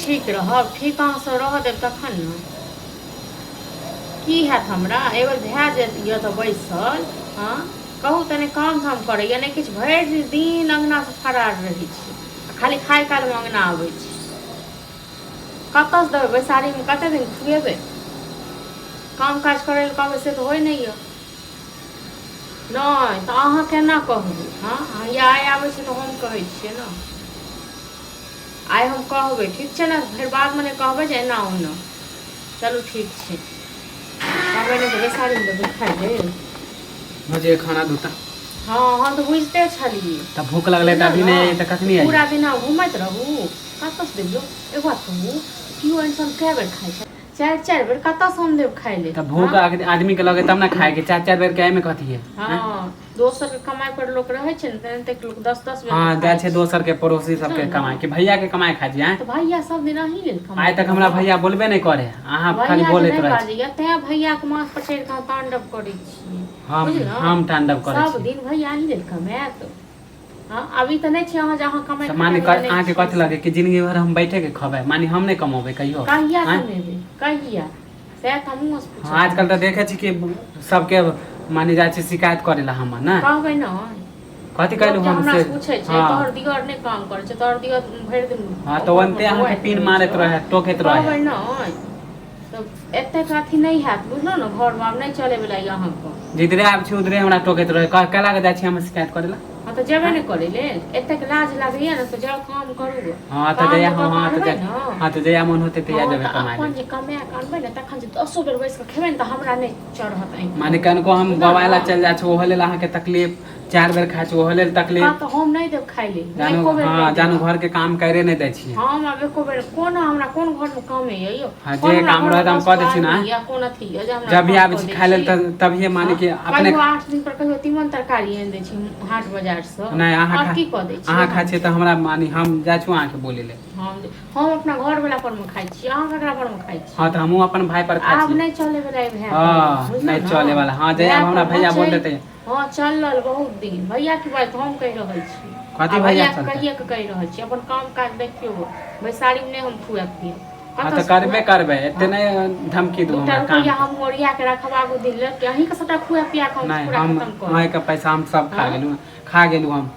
ठीक रहब ठीक अहाँसँ रहऽ देब तखन ने की हैत हमरा एहि बेर भए जायत यऽ तऽ बैसल हँ कहू तऽ नहि काम धाम करैए नहि किछु भरि दिन अङ्गनासँ फरार रहै छी आ खाली खाय कालमे अङ्गना आबै छी कतऽसँ देबै बैसारीमे कतेक दिन खुएबै काम काज करै लए कहबै से तऽ होइ नहि यऽ नहि तऽ अहाँ केना कहबै हँ या आइ आबै छै तऽ हम कहै छियै ने आइ हम कहबै ठीक छै ने फेर बादमे नहि कहबै जे एना ओना चलू ठीक छै कहबै नहि तऽ बैसारीमे देबै खाइ लेल मुझे खाना दूटा हँ हम तऽ बुझिते छलियै तऽ भूख लगलै तऽ अभी नहि तऽ कखनी आई पूरा दिन अहाँ घुमैत रहू कतऽसँ देबियौ एगो बात कहू केओ इंसान कए बेर खाइ छै चारि चारि बेर कतऽसँ हम देब खाइ लेल तऽ भूख आदमी के लगे तब ने खाए के चारि चारि बेर के एहिमे कथी है हँ दोसर के कमाइ पर लोक रहै छै ने तेनाहिते लोक दस दस बेर हँ जाइ छै दोसर के पड़ोसी सबके कमाइ के भैया के कमाइ खाइ छी तऽ भैया सब दिन अहीं लेल कमाइ आइ तक हमरा भैया बोलबे नहि करे अहाँ खाली बोलैत रहै छी तैं भैया के माथ पर चढ़ि कऽ हम तांडव करै छी हम तांडव करै छी सब दिन भैया अहीं लेल कमायत हँ अभी तऽ नहि छै अहाँ जे अहाँ कमाइ तऽ माने अहाँके कथी लगे कि जिंदगी भर हम बैठे के खबै माने हम नहि कमेबै कहियो कहिया कमेबै कहिया सएह तऽ हमहूँ हँ आजकल तऽ देखै छी कि सबके माने जाइ छै शिकायत करै ला हमर ने कहबै ने कथी कहलू हम से पूछै छै तोहर दियर नहि काम करै छै तोहर दियर भरि दिन हँ तऽ ओनते अहाँके पिन मारैत रहै टोकैत रहै कहबै ने तऽ एतेक अथी नहि हैत बुझलहुँ ने घरमे आब नहि चलैवला यऽ अहाँके जिधरे आबै छी उधरे हमरा टोकैत रहै केला के जाइ छी हम शिकायत करै ला हँ तऽ जेबे नहि करै लेल एतेक लाज लागैया ने तऽ जाउ काम करू हँ तऽ जहिया हँ तऽ हँ तऽ जहिया मन होतै तहिया जेबै कमाइ अपन जे कमाए कऽ अनबै ने तखन जे दसो बेर बैस कऽ खेबै ने तऽ हमरा नहि चढ़त माने कनको हम बवाय ला चलि जाइ छी ओहो लेल अहाँके तकलीफ चारि बेर खाइ छी ओहो लेल तकलीफ तऽ हम नहि देब खाइ लेल जानू हँ जानू घर के काम करे नहि दै छियै हम आब एको बेर कोन हमरा कोन घर में काम है यौ हँ जे काम रहत हम कऽ दै छी ने या कोन अथी यऽ जे हमरा जब भी काम आबै कऽ छी दै खाइ लेल छी। तऽ तभिए माने कि अपने कहियो 8 दिन पर कहियो तीमन तरकारी आनि दै छी हाट बाजार से नहि अहाँ आओर खा की कऽ दै छी अहाँ खाइ छियै तऽ हमरा मानी हम जाइ छी अहाँके बोलै लेल हम अपना घर वाला पर मे खाइ छी अहाँ ककरा पर मे खाइ छी हँ तऽ हमहूँ अपन भाय पर खाइ आब छी नहि चले वाला भए हँ नहि चले वाला हँ जहिया हमरा भैया बोल देतै हँ चलल बहुत दिन भैया की बात हम कहि रहल छी कथी आ भैया भैया चलतै? कहिए के कहि रहल छी अपन काम काज देखियौ बैसारी मे नहि हम खुआब पियब हँ तऽ करबे करबै एते नहि धमकी दू दूटा हमरा काम रुपैआ हम ओरिया के रखब आगू दिन लेल कि अहीं के सबटा खुआ पिया के हम नहि पूरा हम खत्म कर अहाँके पैसा हम सब खा गेलहुँ खा गेलहुँ हम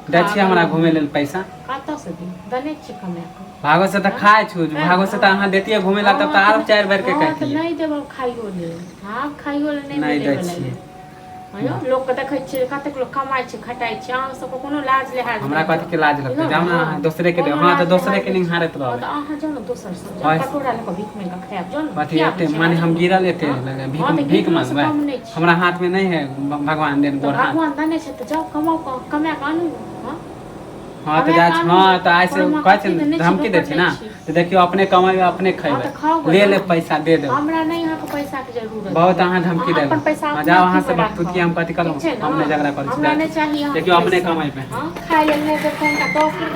दै छियै हमरा घुमै लेल पैसा कतऽ से दी दने छी कमा कऽ भागो से तऽ खाइ छु भागो से तऽ अहाँ देतियै घुमै ला तब तऽ आरो चारि बेर के हँ तऽ कहतियै नहि देब खाइयो लेल आब खाइयो लेल नहि नहि मिलै दै वला छियै यौ लोक के देखै छियै कतेक लोक कमाइ छै खटाइ छै अहाँ सबके कोनो लाज लिहाज हमरा कथी के लाज लगतै जाउ ने अहाँ दोसरे के देब हँ तऽ दोसरे के निहारैत रहबै तऽ अहाँ जाउ ने दोसर सब जाउ कटोरा लऽ कऽ भीख मांगि कऽ खायब जाउ ने कथी एते माने हम गिरल एते भीख भीख मांगबै हमरा हाथ में नहीं है भगवान देन गोर हाथ भगवान देने छै तऽ जाउ कमाउ कमा कऽ आनू हँ हँ तऽ जाइ हँ तऽ आइ से कहै छै धमकी दै छै ने तऽ देखियौ अपने कमेबै अपने खैबै ले ले पैसा दे देब हमरा नहि अहाँके पैसा के जरूरत बहुत अहाँ धमकी देब हँ जाउ अहाँ से बकतुतिया हम कथी करू हम नहि झगड़ा करै छी देखियौ अपने कमेबै हँ खाय लेल नहि देब तऽ